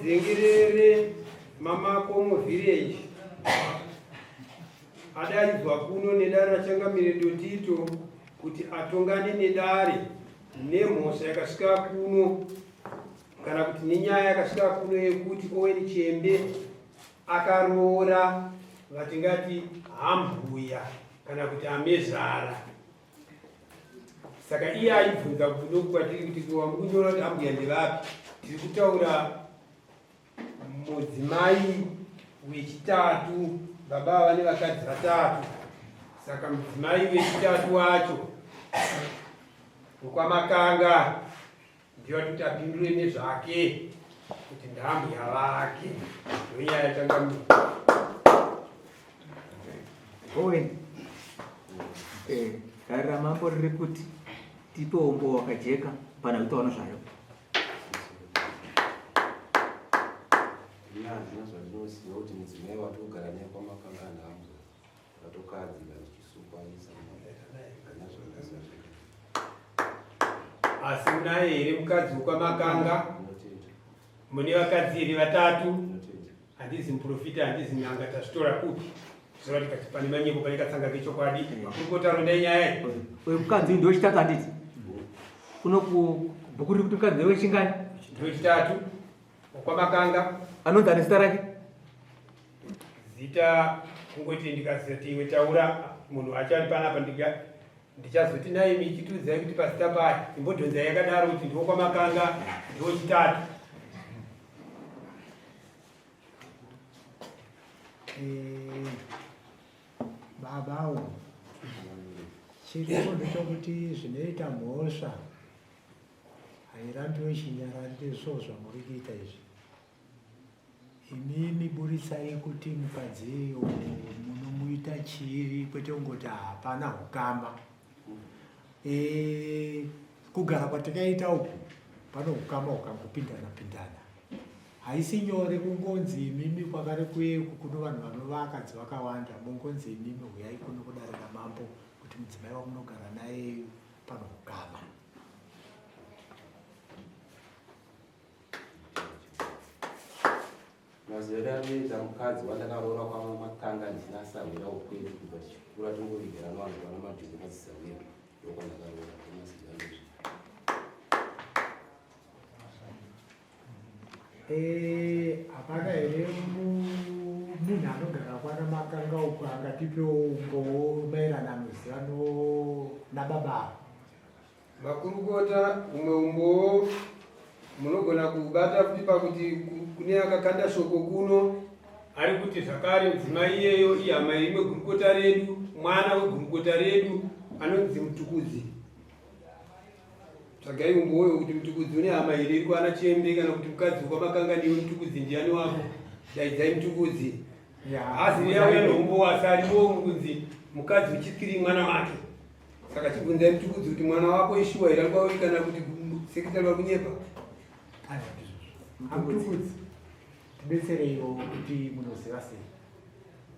Wekudzengerere Mamakomo Village adaidzwa kuno nedare raChangamire Dotito kuti atongane nedare nemhosva yakasvika kuno kana kuti nenyaya yakasvika kuno yekuti Owen Chembe akaroora vatingati hambhuya kana kuti amezvara. Saka iye aibvunza kuno kwatiri kuti ko wamukunyora kuti ambuya ndevapi? Tiri kutaura mudzimai wechitatu, baba vane vakadzi vatatu. Saka mudzimai wechitatu wacho wekwaMakanga ndiye wati kuti apindure nezvake kuti ndaambuya vake. Ndonyaya yachangamira. Owen, eh, dare ramambo riri kuti tipe umbo wakajeka pana kutaura zvayo. Ini handina zvandinoziva kuti mudzimai watikugara naye kwamakanga nhambo vatokadzika ndichisukwanisa handina zvandinoziva zvekuti Asi unaye here mukadzi wekwamakanga? ndinotenda Mune vakadzi here vatatu? ndinotenda Handizi muprofita, handizi n'anga, tazvitora kupi? Zvoreva tikati pane manyepo, pane katsanga kechokwadi. Makurukota rondai nyaya iyi. Uyu mukadzi uyu ndewechitatu handiti? Kuno kubhuku riri kuti mukadzi ndewechingani? Ndewechitatu wokwaMakanga. Anonzi ane zita rake? Zita kungoti ndikazoti iwe taura munhu wacho ari panapa ndiga ndichazoti naimi chitiudzai kuti pazita paya imbodhonzai yakadaro kuti ndiwokwaMakanga ndewechitatu. Eh, babawo chiripo ndechokuti zvinoita mhosva hairambiwe chinyararire so zvamuri kuita izvi imimi buritsai kuti mukadzi iyo munomuita chii kwete kungoti hapana hukama e, kugara kwatakaita uku pano hukama hukangopindana pindana Haisi nyore kungonzi imimi kwakare kuye uku kuno vanhu vanovakadzi vakawanda mongonzi imimi huyai kuno kudare ramambo kuti mudzimai wamunogara naye pano hukama. Mazivero anoita mukadzi wandakaroora kwamakanga ndina sahwira wokwedu kubva tichikura tongovigirana vanhu vana madhuku madzisahwira ndokwandakaroora ndomazivero anoita. Eh, hapana here munhu anogara kwana makanga uko angatipewo umbowo maererano anoziva nababa ava? Makurukota, humwe umbowo munogona kubata futi pakuti kune akakanda shoko kuno ari kuti zvakare mudzimai iyeyo ihama yerimwe gurukota redu, mwana wegurukota redu anonzi Mutukudzi. Tsvagai umbowo kuti Mutukudzi une hama here iri kwana Chembe kana kuti mukadzi wekwaMakanga ndiwe Mutukudzi ndiani wako? Daidzai Mutukudzi. Hazi yauya neumbowo asi ariwo kunzi mukadzi wechipiri mwana wake. Saka chibvunzai Mutukudzi kuti mwana wako ishuwa here ari kana kuti sekretari vari kunyepa. Aiwa ndizvozvo. Mutukudzi tibetsereiwo kuti munoziva sei.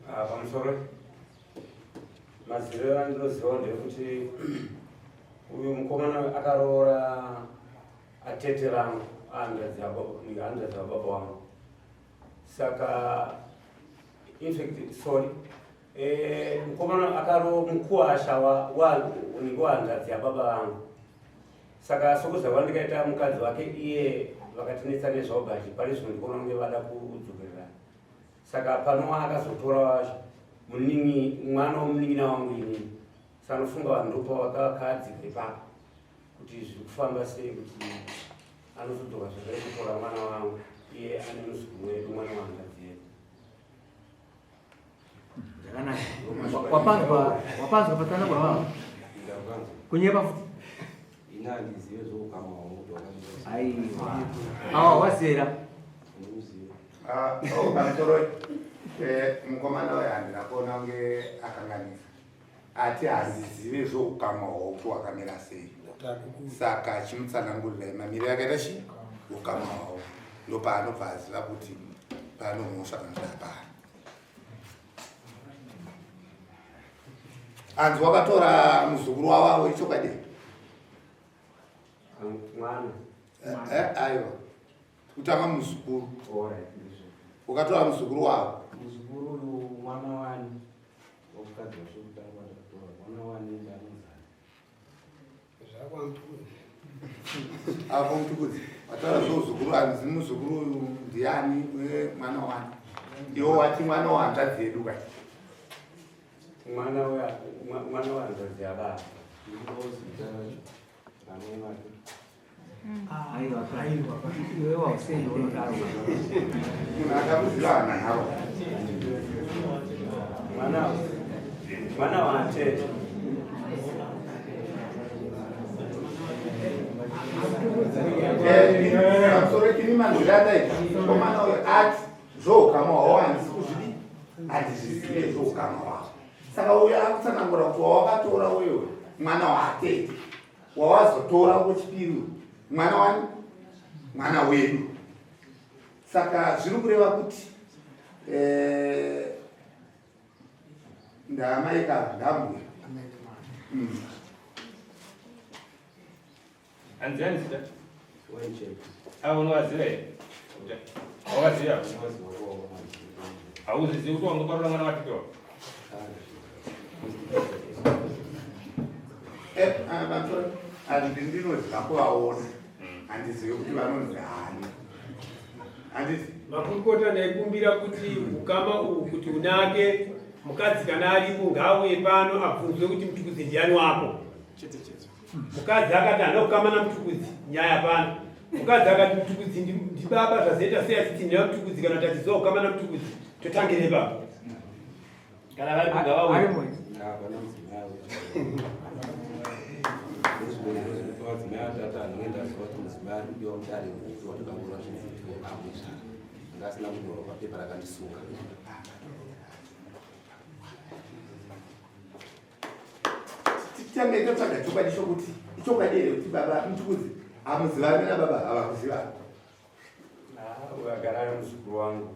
Ah, pamusoro maziviro andinozivawo ndeyekuti uyu mukomana akaroora atete vangu hanzvadzi yababa wangu saka infact sorry eh, mukomana akaro mukuwasha unenge wahanzvadzi yababa vangu saka sokuziva ndikaita mukadzi wake iye vakatinetsa nezvavo but pari zvino ndikuona kunge vada kudzokererana saka pano akazotora muningi mwana womunin'ina wangu inini saka nofunga vanhu ndopavakakadzika ipapo kuti zviri kufamba sei kuti anozodzoka zvakare kutora mwana wangu iye ane muzukuru wedu mwana wahanzvadzi yedu Zvakanaka. Wapanzwa wapanzwa patana kwa Kunyepa futi. Ini handizive zvoukama hwangu kuti wakamira sei. Aiwa. Awa wazera. Handimuzive. Ah, oh, pamusoro eh, mukomana uyo handina kuona kunge akanganisa ati handizive zvoukama hwako kuti wakamira sei saka achimutsanangurirai mamiriro akaita chi ukama hwavo ndopaanobva aziva kuti pano mhosva kana kuti hapana Anzi wakatora muzukuru wavavo ichokwadi? Mwana. Eh, eh, aiwa. Kutanga muzukuru. Ukatora muzukuru wavo. Muzukuru uyu mwana wani womukadzi wacho kutanga wandakatora mwana wani ndanonzani. Apo Mtukudzi wataura zvouzukuru hanzi muzukuru uyu ndiani uye mwana wani. Iwo wati mwana wahanzvadzi yedu kai. Mwana mwana wahanzvadzi yababa. Amai vake. Aiwa, aiwa, iwe wausendi unodaro. Munhu akamuziva hana nharo. Mwana mwana waatete. Pamusoro kini manzwira ataita mukomana uyu ati zvoukama hwavo handisi kuzvidi handizvizive zvoukama hwavo saka uyo akutsanangura kuti wawakatora uyo mwana waatete wawazotora wechipiri uyu mwana wani mwana wedu saka zviri kureva kuti eh, ndamai ka ndambuya Hanzi ani zita? Avo unovaziva here? Wakaziva? Hauzvizivi kuti wangoparura mwana watikewa? Eh, ah, handi ndinoziva kuvaona handizivi kuti vanonzi hani handizi Makurukota ndaikumbira kuti ukama uhu kuti unake mukadzi kana aripo ngaauye pano abvunzwe kuti Mtukudzi ndiani wako. Mukadzi akati handina kukama naMtukudzi, nyaya pano. Mukadzi akati Mtukudzi ndibaba zvazoita sei achitsinhira Mtukudzi kana kuti achiziva kukama naMtukudzi totangire ipapo. Kana vari kugava Ari moyo. Hapana mudzimai uyu. Madzimai atatu anenge ndaziva kuti mudzimai ari kudiwa mudare kuti watokangura zvinhu amwe anga asina kunyorwa papepa rakandisunga. Titange totsvaga chokwadi chokuti ichokwadi here kuti baba Mtukudzi hamuzivani nababa havakuzivani. Ah, agara ari muzukuru wangu.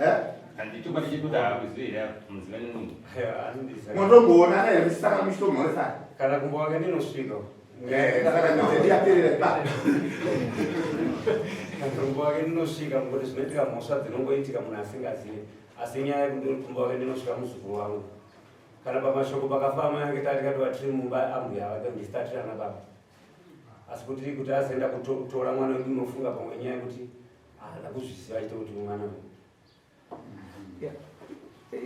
Eh? Handi chokwadi chekuti haakuzivi here muzivani munhu. Motomboonana here muchisanga muchitomhoresana? Kana kumba wake ndinosvika. Eh, saka nyaya yaperera ipapo. Kana kumba wake ndinosvika ngokuti zvinoitika mhosva dzinongoitika munhu asingazivi. Asi nyaya yekuti kumba wake ndinosvika muzukuru wangu. Kana pamashoko pakafa amai vake tati tiri mumba ambuya vake ndisitati ana baba. Asi kuti kuti azoenda kutora mwana wedu unofunga pamwe nyaya yekuti haana kuzviziva achite kuti mwana wedu.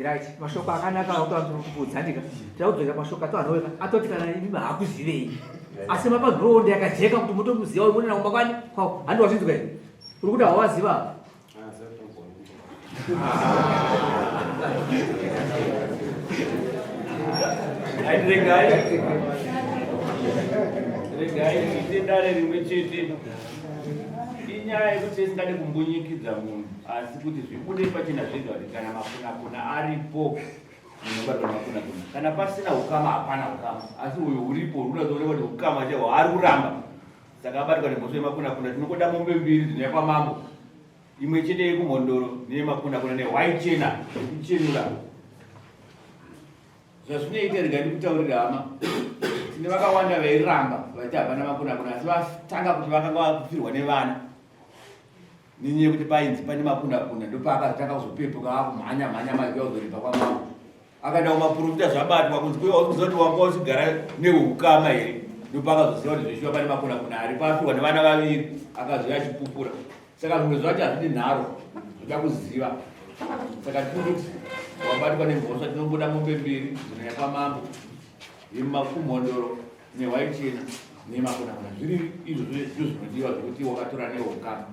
Right, mashoko akanaka akutokuudza ndika taudzora mashoko ato anoweka atoti kana imi hakuzivei asi mapa nhoroondo yakajeka kuti mutomuziva uyu munena kumba kwani kwao handi wazvinzwa here uri kuti hawaziva Regai regai tiite dare rimwe chete. Inyaya yekuti tisingade kumbunyikidza munhu asi kuti zvibude pachena zvega kuti kana makunakuna aripo munhu unobatwa nemakunakuna. Kana pasina ukama hapana ukama, asi uyu uripo uri kunyatsoonekwa kuti ukama chaihwo ari kuramba. Saka abatwa nemhosva yemakunakuna tinongoda mombe mbiri dzinouya kwamambo. Imwe chete yekumhondoro neyemakunda-kunda nehwai chena yekuchenura. Zvazvinoita rega ndikutaurire hama. Tine vakawanda vairamba vachiti hapana makuna-kuna asi vatanga kuti vakanga vakufirwa nevana. Nenyaya yekuti painzi pane makuna-kuna ndopaakazotanga kuzopepuka akumhanya mhanya manje kuzoripa kwamambo. Akaenda kumaprofita zvabatwa kunzi kuya wakuziva kuti wanga uchigara neukama here ndopakazoziva kuti zveshuwa pane makuna-kuna aripo afiwa nevana vaviri akazouya achipupura. Saka zvimwe zvacho hazvidi nharo zvoda kuziva. Saka tinoti wabatwa nemhosva tinongoda mombe mbiri dzinouya kwamambo yemakumhondoro nehwai chena nemakunakuna zviri izvo ndizvo zvinodiwa zvekuti wakatora neukama.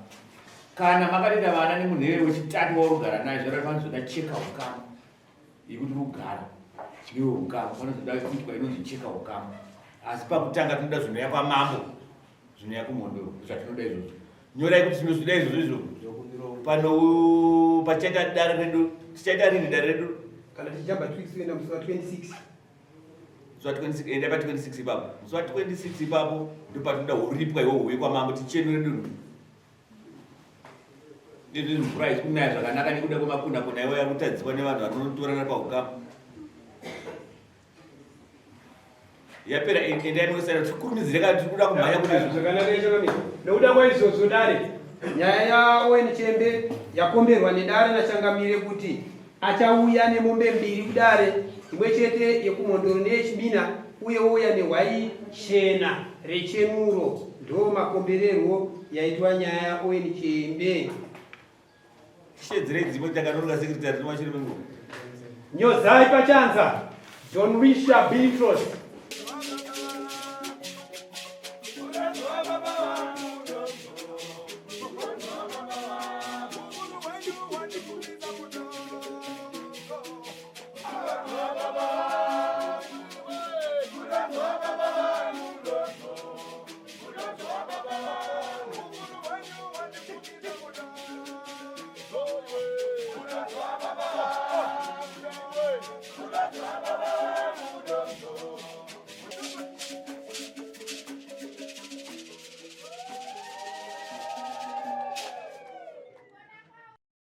Kana makatoita vana nemunhere wechitatu waurugara naye zvareva panozoda cheka ukama yekuti rugara newe ukama panozoda kuitwa inonzi cheka ukama asi pakutanga tinoda zvinouya kwamambo zvinouya kumhondoro zvatinoda izvozvo nyorai kuti tinozvida izvozvo izvo pano pachaita dare redu tichaita rini dare redu kana tichijamba 26 musi wa 26 musi wa 26 enda pa 26 ipapo musi wa 26 ipapo ndopatinoda uripwa iwowo huye kwamambo tichenure dunhu Izvi mvura haisi kunaya zvakanaka nekuda kwemakuna kuna iwo yakutadziswa nevanhu vanotorana paukama. Yapera endai munosara tikurumidzire kana tiri kuda kumhanya kune zvakanaka izvo. Nekuda kwaizvozvo dare. Nyaya yaOwen Chembe yakomberwa nedare naChangamire kuti achauya nemombe mbiri kudare, imwe chete yekuMhondoro neyechibina uye ouya nehwai chena rechenuro. Ndo makombererwo yaitwa nyaya yaOwen Chembe. Shedzerei dzimwe takanoroka secretary timashure menguva. Nyozai pachanza Don Risha Biltros.